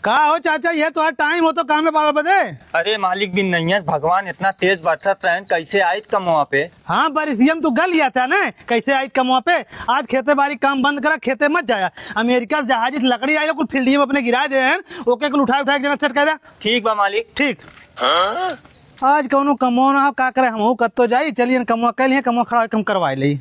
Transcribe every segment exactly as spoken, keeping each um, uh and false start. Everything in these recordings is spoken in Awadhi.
का हो चाचा, ये तोहार टाइम हो तो काम में पावे बदे? अरे मालिक, बिन नैयस भगवान इतना तेज बरसत रहन, कैसे आइत कमवा पे? हाँ, बरिसियम तू गल लिया था ना, कैसे आइत कमवा पे? आज खेते बारी काम बंद करा, खेते मत जाया। अमेरिका से जहाज से लकड़ी आइल, कुल फील्डियम अपने गिरा दे हैं, ओके कुल उठाए उठाए एक जगह सेट कर दे। ठीक बा मालिक। ठीक। आज कौनो कमो ना हो, का करे, हमहू कत्तो जाई, चलिए कमवा कर लिए, कमवा खड़ा होके हम करवाए ले।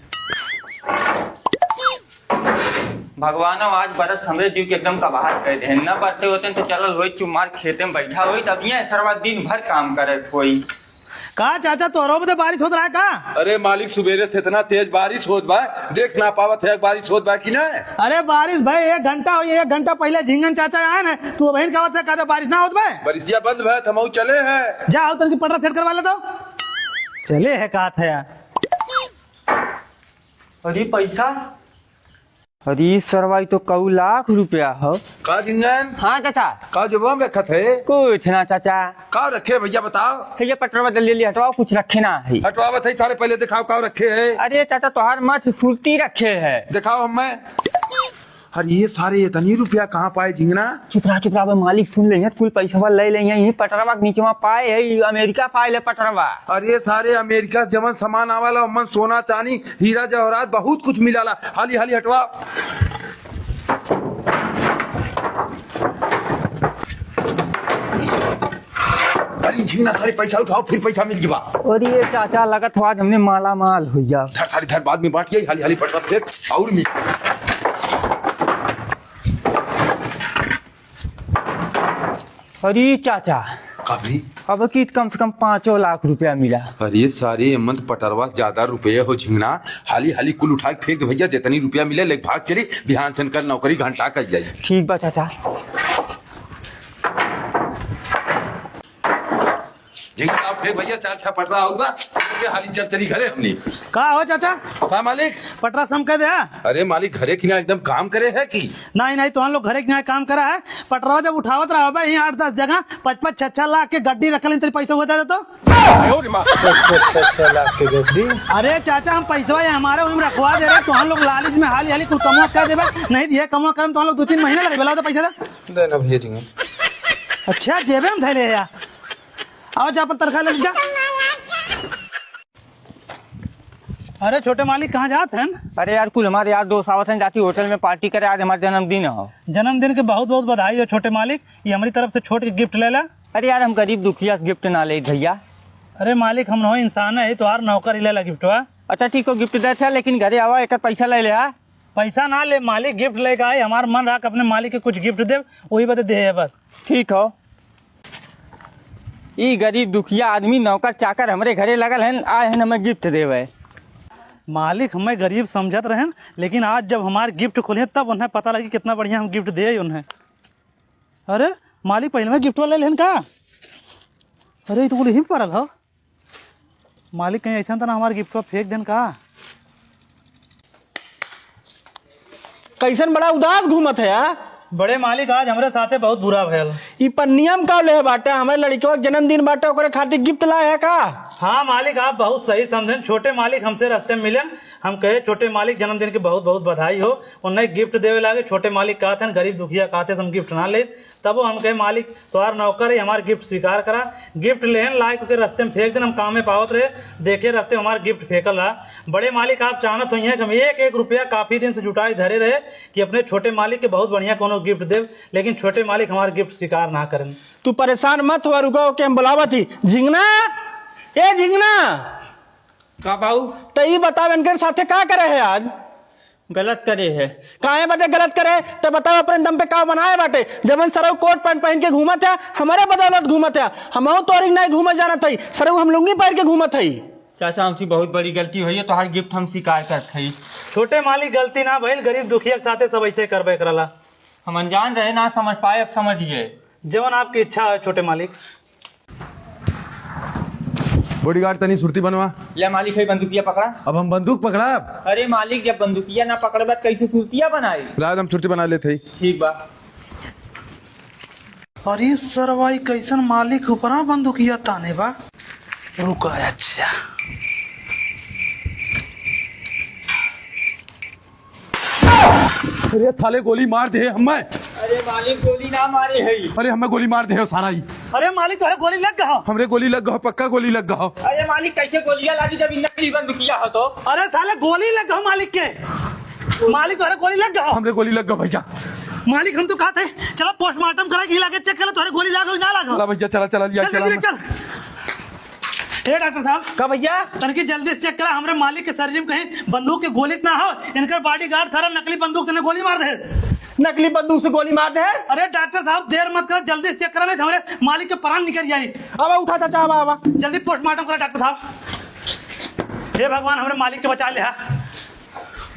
भगवानो, आज बरस हमरे जीव के एकदम कबाहर कर दे। न बरते होते तो चलल होई, चुमार खेते में बैठा होई, तब ये सरवा दिन भर काम करे होई। का चाचा, तोहरो बदे बारिश होत रहा का? अरे मालिक, सुबेरे से इतना तेज बारिश होत बा, देख ना पावत है बारिश होत बा कि ना। अरे बारिश भाई, एक घंटा होई, एक घंटा पहले झिंगन चाचा आए ना, तू अबहिन कहत है, कहते बारिश ना होत बा। बरिसिया बंद भा, हमहू चले हैं। जा, आओ तनकी पटरा सेट करवा ले तो। चले है कहत है यार। अरे पैसा, अरे ई सरवा, ई तो कऊ लाख रुपया हो। का झिंगन? हाँ चाचा। का जेबवा में रखत है? कुछ ना चाचा। का रखे भैया बताओ? है ये पटरवा ले लिया, हटवाओ, कुछ रखे ना है। हटवावत है सारे, पहले दिखाओ का रखे है। अरे चाचा, तोहार मत सुरती रखे है। दिखाओ हमें। अरे ये सारे इतनी रुपया कहाँ पाए झिंगना? चुप रहा, चुप रहा, अब मालिक सुन ले, कुल पैसवा ले ले, यही पटरवा के नीचवा पाए है, ई अमेरिका पाए ले पटरवा। अरे सारे अमेरिका से जवन सामान आवाला, ओमन सोना चांदी हीरा जवाहरात बहुत कुछ मिलाला। हाली हाली हटवा। अरे झिंगना, सारे पैसा उठाओ, फिर पैसा मिल जबा। अरे ये चाचा, लगत हो आज हमने माला माल हो गया। धर सारी, धर, बाद में बांट के हाली हाली पटरा फेंक और मिल। अरे चाचा, कभी अब की कम से कम पाँचों लाख रुपया मिला। अरे सारे, एमन त पटरवा ज्यादा रुपये हो झिंगना। हाली हाली कुल उठा के फेंक दे भैया, जितनी रुपया मिले लेके भाग चली, बिहान से इनकर नौकरी घंटा कट जाई। ठीक बा चाचा। झिंगना, फेंक भैया, चार छह पटरा आउर बा, के हाली चल चली घरे हमनी। का हो चाचा? का मालिक? पटरा सम कह दे, हाँ? अरे मालिक, घरे किना एकदम काम करे है कि? नहीं, नहीं, तोहन लोग घरे किना काम करा है। पटरवा जब उठावत रहा बे, यहीं आठ दस जगह, पाँच पाँच छह छह लाख के गड्डी रखल, इनतरी पैसा हुआ दे तो। पाँच पाँच छह छह लाख के गड्डी? अरे चाचा, हम पैसवा ये हमारे वहीं रखवा दे रहे, तोहन लोग लालच में हाली हाली कुल कमवा कर देबे, नहीं दिए कमवा करम, तोहन लोग दो तीन महीना लगे, बोला तो पैसा दे। दे ना भैया जी। अच्छा, जेबे में धरे है यार। आओ जा, अपन तनख्वाह ले जा। अरे छोटे मालिक, कहाँ जात हैं? अरे यार, कुल हमारे यार दोस्त आवत हैं, जाती होटल में पार्टी करे, आज हमारा जन्मदिन हो। जन्मदिन के बहुत बहुत बधाई हो छोटे मालिक, ये हमारी तरफ से छोट के गिफ्ट ले ला। अरे यार, हम गरीब दुखिया से गिफ्ट ना ले भैया। अरे मालिक, हम नौ इंसान है, तोहार नौकर ही ले ला गिफ्टवा। अच्छा ठीक हो, गिफ्ट दे थे, लेकिन घरे आवा, एक पैसा ले ले हा। पैसा ना ले मालिक, गिफ्ट लेके आए, हमार मन रहा कि अपने मालिक के कुछ गिफ्ट दे, वही बदे दे है बस। ठीक हो। ई गरीब दुखिया आदमी नौकर चाकर हमरे घरे लगल हन, आए हन हमें गिफ्ट देवे। मालिक हमें गरीब समझत रहन, लेकिन आज जब हमार गिफ्ट खोलिए तब उन्हें पता लगी कितना बढ़िया हम गिफ्ट दे उन्हें। अरे मालिक, पहले में गिफ्ट वाला लेहन का? अरे, ई तो कुल यहीं पड़ल हो। मालिक, कहीं ऐसा तो ना हमार गिफ्टवा फेंक देन का? कैसन बड़ा उदास घूमत है यार? बड़े मालिक, आज हमरे साथे बहुत बुरा भयल। ई पन्निया में का ले बाटे? हमारे लड़कवा के जन्मदिन बाटे, ओकरे खातिर गिफ्ट लाए है का? हाँ मालिक, आप बहुत सही समझेन। छोटे मालिक हमसे रास्ते में मिलेन, हम कहे, "छोटे मालिक, जन्मदिन के बहुत बहुत बधाई हो।" उन्हें गिफ्ट देवे लागे। छोटे मालिक कहत हैं, "गरीब दुखिया कहते हम गिफ्ट ना लेत।" तबो हम कहे, "मालिक, तोहार नौकर है, हमार गिफ्ट स्वीकार करा।" गिफ्ट लेहन, लाइक के रस्ते में फेंक देन, हम काम में पावत रहे, देखे रस्ते हमार गिफ्ट फेंकल रहा। बड़े मालिक, आप जानत होइहें कि हम एक एक रुपया काफी दिन से जुटाई धरे रहे कि अपने छोटे मालिक के बहुत बढ़िया कोनो गिफ्ट देब, लेकिन छोटे मालिक हमार गिफ्ट स्वीकार ना करें। तू परेशान मत हुआ, रुका, ओके हम बुलावत ही। झिंगना, ए झिंगना। का बाऊ? त ई बताओ, इनके साथे का करे है आज? गलत करे है। काहे बदे गलत करे? त बताओ, अपने दम पे का बनाए बाटे? जबन सरऊ कोट पैंट पहन के घूमत है, हमारे बदौलत घूमत है। हमहू तोरी नहीं घूमे जानत हई, सरऊ हम लुंगी पहन के घूमत हई। चाचा, हमसे बहुत बड़ी गलती हुई है, तोहार गिफ्ट हम स्वीकार करत हई। छोटे मालिक, गलती ना भइल, गरीब दुखिया के साथे सब ऐसे करबे करला। हम अनजान रहे, ना समझ पाए, अब समझ गए। जवन आपकी इच्छा है छोटे मालिक। बॉडीगार्ड, तनी सुरती बनवा। ले मालिक, है बंदूकिया पकड़ा। अब हम बंदूक पकड़ब? अरे मालिक, जब बंदूकिया ना पकड़बा, त कैसे सुरतिया बनाई? राज, हम सुरती बना लेत हई। ठीक बा। अरे सरवा, ई कैसन मालिक ऊपरा बंदूकिया ताने बा? रुका, अच्छा। अरे साले, गोली मार दे हमें। अरे मालिक, गोली ना मारे है। अरे हमें गोली मार दे हो सारा ही। अरे मालिक, तोहरे गोली लग गहो। हमरे गोली लग गहो, पक्का गोली लग गहो। अरे मालिक, कैसे गोलियां लागी जब ई नकली बंदूकिया हो तो? अरे साले, गोली लग गहो मालिक के। मालिक, तोहरे गोली लग गहो। हमरे गोली लग गहो भैया। मालिक, हम तो कहत है, चला पोस्टमार्टम करा के इलाके चेक कर लो, तोहरे गोली लागो ना लागो। चला भैया, चला, चला, लिया, चला चला। चल। ए डॉक्टर साहब। का भैया? तनकी जल्दी से चेक करा, हमरे मालिक के शरीर में कहीं बंदूक के गोली त ना हो, इनकर बॉडीगार्ड थारा नकली बंदूक से ने गोली मार दे। नकली बंदूक से गोली मार दे? अरे डॉक्टर साहब, देर मत करा, जल्दी से चेक करा, नहीं तो हमरे मालिक के प्राण निकल जाई। अब उठा चाचा, आवा, आवा। जल्दी पोस्टमार्टम करा डॉक्टर साहब। हे भगवान, हमरे मालिक के बचा ले हा।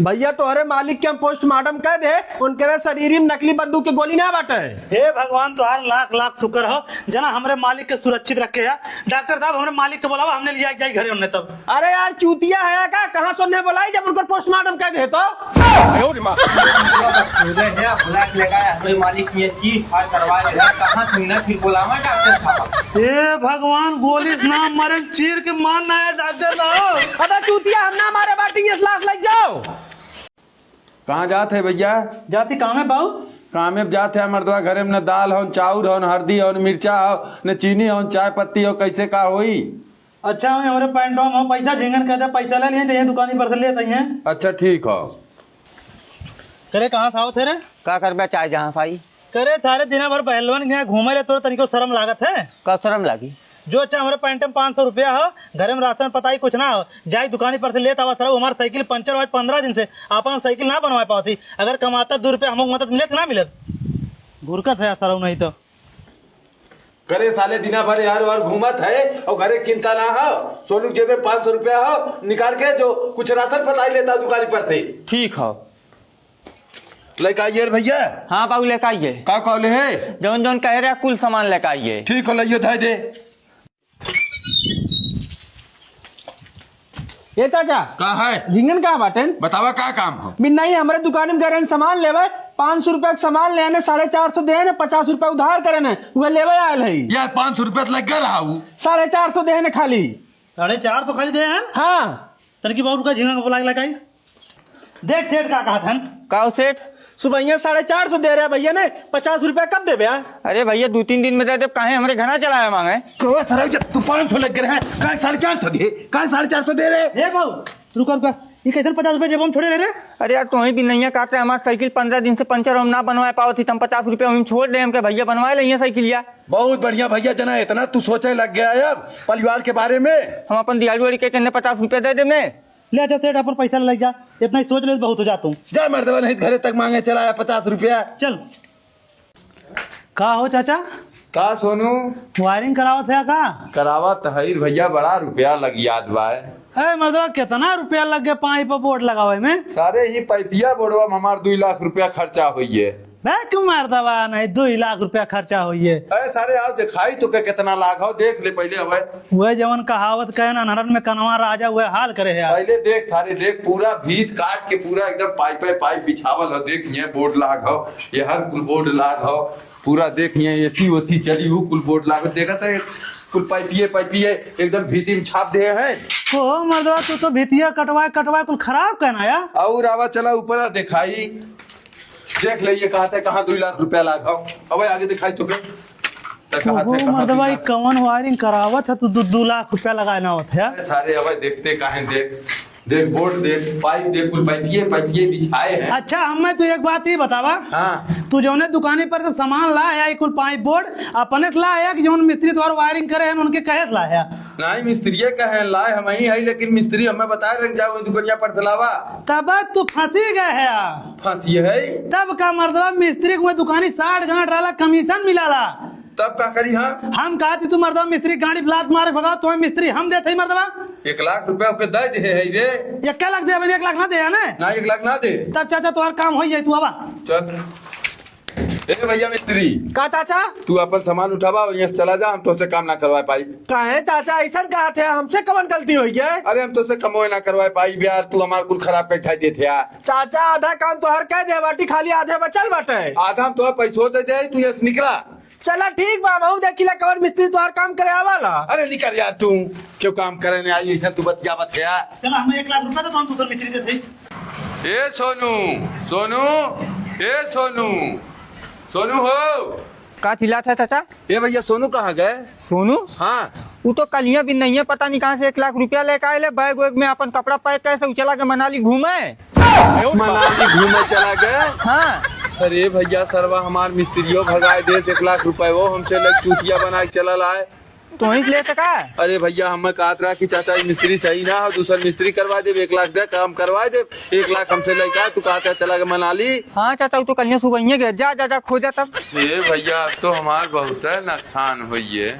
भैया, तोहरे मालिक के हम पोस्टमार्टम कह दे, उनके शरीर में नकली बंदूक के गोली ना बाटे। हे भगवान, तोहार लाख लाख शुक्र हो, जना हमरे मालिक के सुरक्षित रखे है। डॉक्टर साहब, हमरे मालिक के बुलावा, हमने लिया जाई घरे उन्हें तब। अरे यार, चूतिया है का? कहाँ से उन्हें बुलाई जब उनको पोस्टमार्टम कह दे तो? अरे है, बुला के लेकर आए, हमरे मालिक ये चीर फाड़ करवा ले, कहाँ तुमने फिर बुलावा डॉक्टर साहब? हे भगवान, गोली से ना मरे, चीर के मारना है डॉक्टर साहब। अबे चूतिया, हम ना मारे बाटी, ये लाश लग जाओ। कहाँ जात है भैया? जाती कामे बाऊ। कामे जात है मर्दवा, घरे में न दाल हो, न चाउर हो, न हरदी हो, न मिर्चा हो, न चीनी हो, न चाय पत्ती हो, कैसे का होई? अच्छा, हमें हमरे पैंटवा में हो, पैसा झिंगन कह दे, पैसा ले लिए, जइहे दुकानी पर से ले सही है। अच्छा, ठीक हो। करे कहाँ से आओ थे रे? का करबे चाय जहाँ से आई? करे सारे दिना भर बहलवन के यहाँ घूमे ले, तोरे तनिको शर्म लागत है? का शर्म लागी? जो अच्छा, हमरे पैंट में पाँच सौ रुपया हो, घरे में राशन पताई कुछ ना हो, जाई दुकानी पर से लेत आवा सरऊ, हमार साइकिल पंचर हो आज पन्द्रह दिन से, आपन साइकिल ना बनवा पावत ही। अगर कमाता दो रुपया, हमको मदद मिलत ना मिलत? घुरकत है सरऊ नहीं तो। करे साले दिना भर यार वार घूमत है और घरे के चिंता ना हो। सोनू के जेबे पाँच सौ रुपया हो, निकाल के जो कुछ राशन पताई लेता दुकानी पर से। ठीक हो। लेके आइए रे भैया। हाँ बाबू, लेके आइए। का कहले है? जौन जौन कहे रहे कुल सामान लेके आइए। ठीक हो, लाइए, धै दे। ए चाचा, का है? झिंगन कहाँ बाटेन? बतावा का काम हो? बिन नहीं, हमरे दुकान में गए रहन सामान लेवे, पाँच सौ रुपया के सामान ले आने, साढ़े चार सौ दे ने, पचास रुपया उधार करे ने, उहे लेवे आयल है। यार, पाँच सौ रुपया तो लग गया रहा उ। साढ़े चार सौ दे ने खाली। साढ़े चार सौ खाली दे हैं? हाँ। तनकी बाबू का झिंगा को बुला के लेके आई। देख सेठ का कहत हन। का हो सेठ? सुबहिया साढ़े चार सौ दे रहे भैया ने, पचास रुपया कब देबे आ? अरे भैया, दो तीन दिन में दे दे, काहे हमरे घना चलाया मांगे? तो सर, जब तू पाँच सौ लग गए हैं, काहे साढ़े चार सौ दे, काहे साढ़े चार सौ दे रहे? ए बाबू, रुका, रुका, ये कैसन पचास रुपया जेब में छोड़े रहे रे? अरे यार, तोही भी नहीं है, कहते हमार साइकिल पन्द्रह दिन से पंचर हम ना बनवा पावत ही, तुम पचास रुपया वहीं छोड़ दे, हमके भैया बनवा ले ये साइकिलिया। बहुत बढ़िया भैया, जना इतना तू सोचे लग गया है अब परिवार के बारे में। हम अपन दिहाड़ी उहाड़ी के किन्ने पचास रुपया दे देने। ले जा सेठ, अपन पैसा ले जा, इतना ही सोच ले, बहुत हो जा तू। जा मर्दवा, नहीं घरे तक मांगे चला आया पचास रुपया। चल। का हो चाचा? का सोनू? वायरिंग करावत है का? करावत है भैया, बड़ा रुपया लग जात बा। ए मर्दवा, कितना रुपया लग गए पाइप पर बोर्ड लगावे में? सारे ही पाइपिया बोर्डवा में हमार दुई लाख रुपया खर्चा होइए। बे क्यों मर्दवा, नहीं दुई लाख रुपया खर्चा होइए। अरे सारे, आओ दिखाई तो के कितना लाग हो, देख ले पहले। अबे वह जवन कहावत कहे ना, अनहरन में कनवा राजा, वह हाल करे है यार। पहले देख सारे, देख पूरा भीत काट के पूरा एकदम पाइप पे पाइप बिछावल हो। देख ये बोर्ड लाग हो, ये हर कुल बोर्ड लाग हो, पूरा देख ये एसी ओसी चली, उ कुल बोर्ड लाग हो। देखत है कुल पाइपिए पाइपिए एकदम भीती में छाप दे हैं। ओ मर्दवा, तू तो भीतिया कटवाए कटवाए कुल खराब कहना यार। और आवा चला ऊपर दिखाई। देख ले, ये कहते कहाँ दुई लाख रुपया लाग हो। अब आगे दिखाई तो के। त कहत ओहो, है, कहाँ मर्दवा, दुई ई लाख? कवन वायरिंग करावत है तू, दू, दू लाख रुपया लगाए ना होत है? अरे सारे, अब देखते काहे, देख, देख बोर्ड, देख पाइप, देख कुल पाइपिए, पाइपिए बिछाए हैं। अच्छा, हमें तू एक बात ही बतावा। हाँ। तू जौने दुकानी पर से सामान ला है, ई कुल पाइप बोर्ड अपने से ला है कि जौन मिस्त्री तोहार वायरिंग करे हैं, उनके कहे से ला है? नहीं, मिस्त्रिये कहे लाए हम ही है, लेकिन मिस्त्री हमें बताए रहे, जाओ दुकनिया पर से लावा। तब तू फंसी गए है। फंसी है? तब का मर्दवा, मिस्त्री को दुकानी साठ गांठ रहला, कमीशन मिलाला। तब का करी? हाँ, हम कहा थी तू मर्दवा मिस्त्री गाड़ी लात मारे भगा, तो मिस्त्री हम देते ही मर्दवा। एक लाख रुपया ओके दे दे है रे। एक लाख दे, एक लाख ना दे है ना? ना, एक लाख ना दे। तब चाचा तुम्हारा काम हो जाए, तू आवा। चल। ए भैया मिस्त्री। का चाचा? तू अपन सामान उठावा और यहाँ से चला जा, हम तोसे काम ना करवा पाई। काहे चाचा, ऐसन कहा थे, हमसे कवन गलती हो गया? अरे हम तोसे कमोए ना करवा पाई यार, तू हमार कुल खराब कर खाई देते यार। चाचा, आधा काम तोहर कह दे बाटी, खाली आधे बचल बाटे। आधा हम तोहर पैसो दे दे, तू यहाँ से निकला। चला ठीक बा, हमहू देखी ला कवन मिस्त्री तोहार काम करे आवाला। अरे निकल यार, तू क्यों काम करे नहीं आई, ऐसा तू बतियावत है यार। चला, हमें एक लाख रुपया दे, तो हम दूसर मिस्त्री देते। ए सोनू, सोनू, ए सोनू, सोनू हो। का चिल्लात है चाचा? ए भैया, सोनू कहाँ गए? सोनू? हाँ। उ तो कलिया भी नहीं है, पता नहीं कहाँ से एक लाख रुपया लेके आए ले, बैग वैग में अपन कपड़ा पैक करे से उ चला गए मनाली घूमे। मनाली घूमे चला गए? हाँ। अरे भैया, सरवा हमार मिस्त्रियो भगाए देस, एक लाख रुपए वो हमसे लग चूतिया बना के चला लाए। तोहीं से लेते का? अरे भैया, हमें कहत रहा कि चाचा, ई मिस्त्री सही ना हो, दूसर मिस्त्री करवा देब, एक लाख दे, काम करवा देब, एक लाख हमसे लेके आ, तू कहत रहा चला गए मनाली। हाँ चाचा, उ तो कलिया सुबह ही गए, जा, जा, जा, खोजा तब। ए भैया, अब तो हमार बहुत है नुकसान होइए।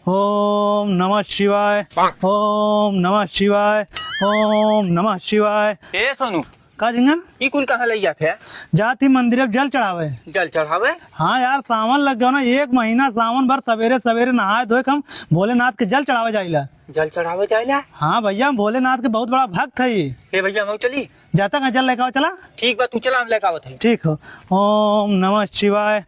ओम नमः शिवाय, ओम नमः शिवाय, ओम नमः शिवाय। ए सोनू, का झिंगन? ई कुल कहाँ लइ जात है? जात ही मंदिर अब जल चढ़ावे। जल चढ़ावे? हाँ यार, सावन लग गयो ना, एक महीना सावन भर सवेरे सवेरे नहाए धोए के हम भोलेनाथ के जल चढ़ावे जाइला। जल चढ़ावे जाइला? हाँ भैया, हम भोलेनाथ के बहुत बड़ा भक्त है। हे भैया, हम चली? जाता कहाँ जल लेके आओ, चला। ठीक बा, तू चला, हम लेके आवत है। ठीक हो। ओम नमः शिवाय।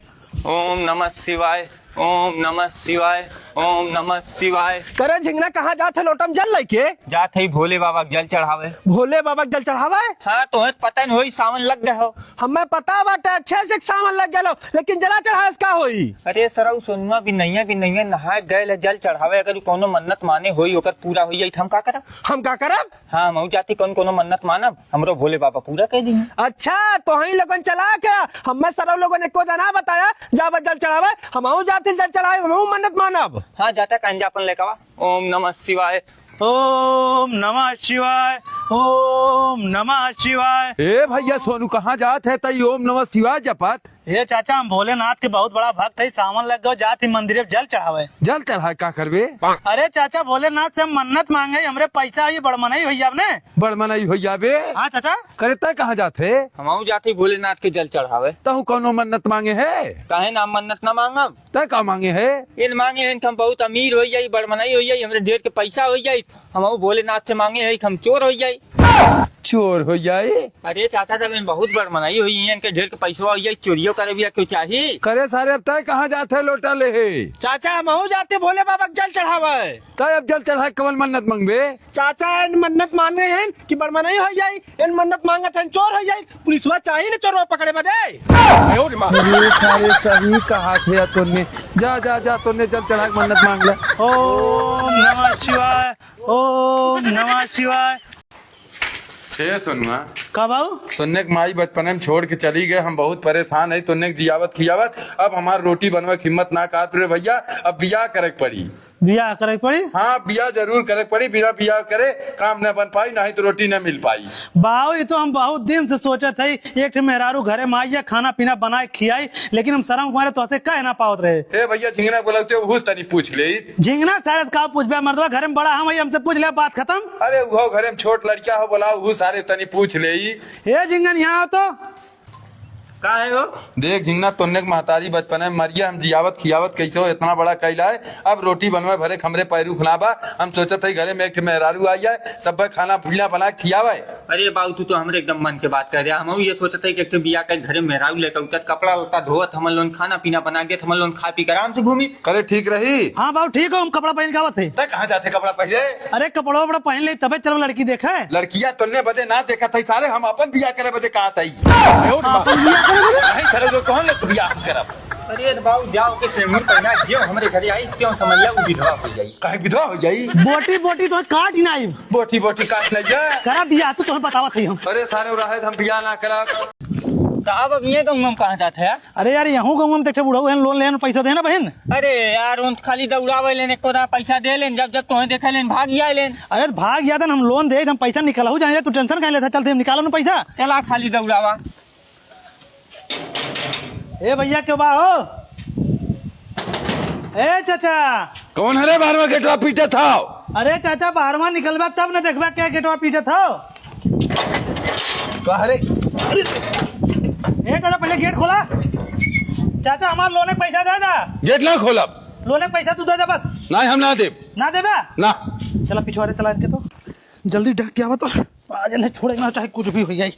ओम नमः शिवाय, ओम नमः शिवाय, ओम नमः शिवाय। करे झिंगना, कहाँ जात है लोटम जल लेके? जात है भोले बाबा के जल चढ़ावे। भोले बाबा के जल चढ़ावे? हाँ, तोहे पता न होई, सावन लग गए हो। हमें पता बाटे अच्छे से सावन लग गए हो, लेकिन जला चढ़ावे से का होई? अरे सरऊ सोनुआ, बिनैया बिनैया नहाए गए ले जल चढ़ावे, अगर उ कोनो मन्नत माने होई, ओकर पूरा होई जाई, त हम का करब? हम का करब? हाँ, हमहू जाती कौन कोनो मन्नत मानब, हमरो भोले बाबा पूरा कइ दिही। अच्छा, तोहई लोगन चला के, हम्मे सरऊ लोगन एको जना बताया, जाबे जल चढ़ावे, हमहू जाती जल चढ़ावे, हमहू मन्नत मानब। हाँ, जाता काहे जा अपन लेकावा। ओम नमः शिवाय। ओम नमः शिवाय, ओम नमः शिवाय। ए भैया सोनू, कहाँ जात है तई ओम नमः शिवाय जपत? ए चाचा, हम भोलेनाथ के बहुत बड़ा भक्त है। सावन लग गयो, जात ही मंदिर में जल चढ़ावे। जल चढ़ाए का करबे? अरे चाचा, भोलेनाथ से हम मन्नत मांगे, हमरे पैसा होई, बड़ मनई होई जाब ने। बड़ मनई होई जाबे? हाँ चाचा। करे तय कहाँ जात है? हमहू जात ही भोलेनाथ के जल चढ़ावे। तहु कौनो मन्नत मांगे है? काहे ना, हम मन्नत ना मांगब। तय का मांगे है? इन मांगे हैं कि हम बहुत अमीर होई जाई, बड़ मनई होई जाई, हमरे ढेर के पैसा होई जाई। हमहू भोलेनाथ से मांगे है कि हम चोर होई जाई। चोर हो जाई? अरे चाचा, जब इन बहुत बड़ मनई होई, इनके ढेर के पैसवा होई जाई, चोरियो करे बिया क्यों चाही? करे सारे, अब तय कहाँ जात है लोटा ले है? चाचा, हमहू जाते भोले बाबा के जल चढ़ावे। तय अब जल चढ़ा के कवन मन्नत मांगबे? चाचा, इन मन्नत मांगे हैं कि बड़ मनई होई जाई, इन मन्नत मांगत हैं चोर होई जाई, पुलिसवा चाही न चोरवा पकड़े बदे। अरे सारे, सही कहा थे तोने। जा, जा, जा, तोने जल चढ़ा के मन्नत मांग ले। ओम नमः शिवाय, ओम नमः शिवाय। हे सोनुआ। का बाऊ? तोन्ने के माई बचपने में छोड़ के चली गए, हम बहुत परेशान है। तोन्ने के जियावत खियावत, अब हमार रोटी बनवे के हिम्मत ना कहत रे भैया, अब बियाह करे के पड़ी। बियाह करे के पड़ी? हाँ, बियाह जरूर करे के पड़ी, बिना बियाह करे काम न बन पाई, नहीं तो रोटी न मिल पाई। बाऊ, ये तो हम बहुत दिन से सोचत है, एक ठे मेहरारू घरे में आई, खाना पीना बनाए खियाई, लेकिन हम शर्म के मारे तोहसे कह ना पावत रहे। हे भैया, झिंगना बोलौते उहू से तनी पूछ ले। झिंगना सारे का पूछबे मर्दवा, घरे में बड़ा हम हई, हमसे पूछ ले, बात खत्म। अरे उहो घरे में छोट लड़किया हो, बोला उहू सारे तनी पूछ ले। हे झिंगन, यहाँ आओ तो। का है हो? देख झिंगना, तोन्ने के महतारी बचपने में मरिया, हम जियावत खियावत कैसे हो इतना बड़ा कैला है, अब रोटी बनवे भरे के हमरे पैरू खुना बा। हम सोचत है घरे में एक ठे मेहरारू आई जाए, सब खाना पीना बना के खियावे। अरे बाऊ, तू तो हमरे एकदम मन के बात कह दिया। हम ये सोचत है कि एक ठे बियाह के घरे मेहरारू लेकर उतर, कपड़ा लत्ता धोवत, हमन लोन खाना पीना बना के, हमन लोन खा पी के आराम से घूमी। करे ठीक रही। हाँ बाऊ, ठीक हो, हम कपड़ा पहन के आवत है। तय कहाँ जाते कपड़ा पहले? अरे कपड़ा वपड़ा पहन ले, तबे चलब लड़की देखे। लड़किया तोन्ने बदे ना देखत है सारे, हम अपन बियाह करे बदे कहत है। अपन बियाह करे बदे? नहीं सारे लोग, कौन लोग बियाह हम करब? अरे बाऊ, जाओ के सेनुर पहना, जो हमरे घरे आई, क्यों समझ लिया, वो विधवा हो जाई। काहे विधवा हो जाई? बोटी बोटी तो काट ही नहीं। बोटी बोटी काट ले जा। करा बियाह, तू तुम्हें बतावत है हम। अरे सारे रहे, हम बियाह ना करब। तो अब, अब ये गाँव में कहाँ जात है? अरे यार, यहूँ गाँव में तो एक ठे बुढ़ऊ है, लोन लेन, पैसा देना बहन। अरे यार, उन खाली दौड़ावे लेन, एको ना पैसा दे लेन, जब जब तोहे देखे लेन, भाग जाए लेन। अरे भाग जाए देन, हम लोन दे, हम पैसा निकलहू जाए, तू टेंशन काहे लेत है? चल दे, हम निकालो ना पैसा। चला खाली दौड़ावा। ए भैया, क्यों बा हो? ए चाचा। कौन है रे बाहर में गेटवा पीटत हो? अरे चाचा, बाहरवा निकलबा तब न देखबा के गेटवा पीटत हो। का रे? अरे, ए दादा, पहले गेट खोला। चाचा, हमार लोन के पैसा दे दा। गेट ना खोलब। लोन के पैसा तू दे दे बस। नहीं, हम ना देब। ना देबा? ना। चला पिछवाड़े चला इनके तो। जल्दी ढक के आवा तो। आज इन्हें छोड़े ना, चाहे कुछ भी हो जाए।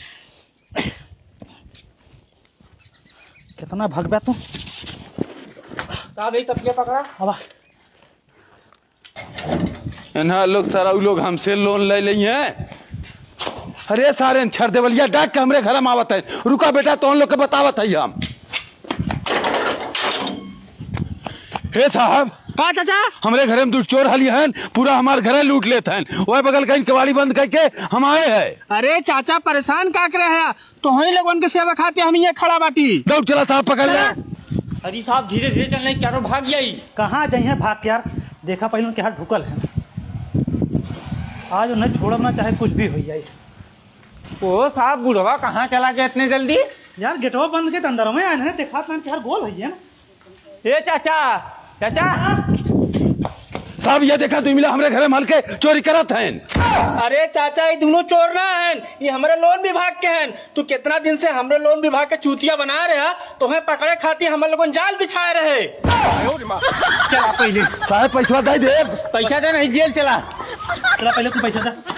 कितना भगबा तू। साहब, यही तकिया पकड़ा। अब इन्हा लोग, सारा उ लोग हमसे लोन ले लेई हैं। अरे सारे छर देवलिया डाक के हमरे घर में आवत है। रुका बेटा, तो उन लोग के बतावत है हम। ए साहब, का चाचा? हमरे घरे में दुइ चोर हली हन, पूरा हमार घरे लूट लेत हन। ओए बगल कहीं केवाड़ी बंद करके हम आए हैं। अरे चाचा, परेशान का करे है? तोहई लोगन के सेवा खातिर हम ये खड़ा बाटी। दौड़ चला साहब, पकड़ ले। चला। अरे साहब, धीरे धीरे चल, नहीं क्यारो भाग जाई। कहाँ जाई है भाग के यार? देखा पहले उनके हाथ ढुकल है। आज उन्हें छोड़ब ना, चाहे कुछ भी हो जाए। ओ साहब, बुढ़वा कहाँ चला गया इतने जल्दी? यार, गेटवा बंद के अंदर में आए हैं, देखा तो यार गोल है ना। ए चाचा, चाचा। साहब, ये देखा, दुइ मिला हमरे घरे में हलके चोरी करत हैं। अरे चाचा, ये दोनों चोर ना हैं, ये हमरे लोन विभाग के हैं। तू कितना दिन से हमरे लोन विभाग के चूतिया बना रहे हैं, तोहे पकड़े खातिर हम लोगन जाल बिछाए रहे। चला पहले। साहब, पैसवा दे दे। पैसा दे, नहीं जेल चला। चला पहले तू पैसा दे।